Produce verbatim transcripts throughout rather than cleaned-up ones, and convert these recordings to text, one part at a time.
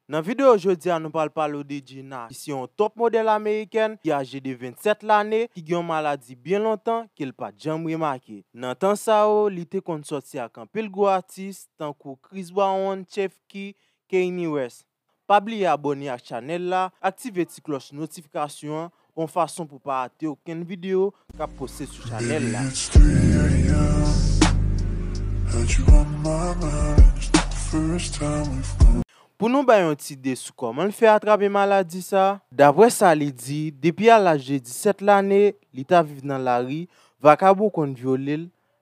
Nan videyo jodi a, nou pral pale w de Jenna, ki se yon top modèl amerikèn ki aje de vennsèt lane, ki gen yon maladi byen lontan ke l pa t janm remake. Nan tan sa yo, li te konn sòti ak anpil gwo atis, tankou Chris Brown, Chef Key, Kanye West. Pa bliye abòne ak chanèl la, aktive ti klòch notifikasyon an, yon fason pou pa rate okenn videyo k ap poste sou chanèl la. Baby, it's three a m. Had you on my mind, and it's not the first time we've gone. Pou nou bay yon ti ide sou kòman l fè atrape maladi sa, daprè sa li di, depi a laj de disèt lane, li t ap viv nan lari, vakabon konn vyole l.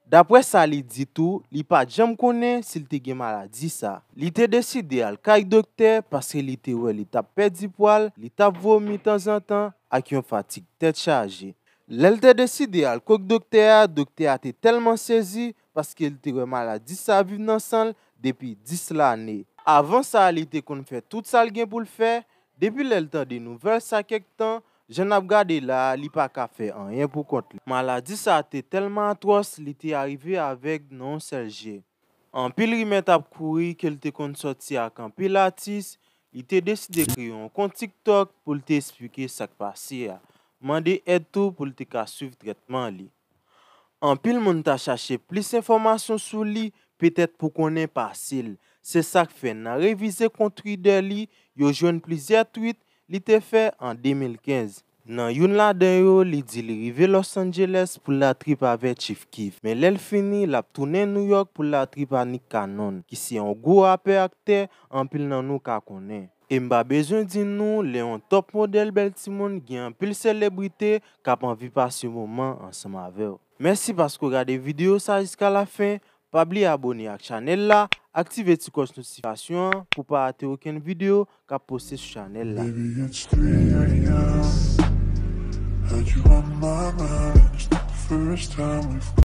Daprè sa li di tou, li pa t janm konnen si l te gen maladi sa. Li te deside al kay doktè paske li te wè li t ap pèdi pwa l, li t ap vomi tanzantan ak yon fatig tèt chaje. Lè l te deside al kot doktè a, doktè a te tèlman sezi paske l te wè maladi sa viv nan san l depi dis lane. Avan sa, li te konn fè tout sa l gen pou l fè. Depi lè l tande nouvèl sa kèk tan, jan n ap gade la a, li pa ka fè anyen pou kont li. Maladi sa te tèlman atwòs, li te arive avèg nan yon sèl je. Anpil rimè t ap kouri ke l te konn sòti ak anpil atis, li te deside kreye yon kont TikTok pou l te esplike sa k pase a, mande èd tou pou l te ka swiv trètman li. Anpil moun ta chache plis enfòmasyon sou li, petèt pou konnen pase l. Se sa k fè, nan revize kont Twitter li, yo jwenn plizyè tweet li te fè an de mil kenz. Nan youn ladan yo, li di li rive Los Angeles pou l al trip avèk Chief Keef. Men lè l fini, l ap tounen New York pou l al trip a Nick Cannon, ki se yon gwo rapè aktè anpil nan nou ka konnen. E m pa bezwen di nou, lè yon top modèl bèl timoun gen anpil selebrite k ap anvi pase moman ansanm avè w. Mèsi paske w gade videyo sa jiska lafen. Pa bliye abòne ak chanèl la, aktive ti klòch notifikasyon an pou pa rate okenn videyo k ap poste sou chanèl la. Baby, it's three a m. Had you on my mind, and it's not the first time we've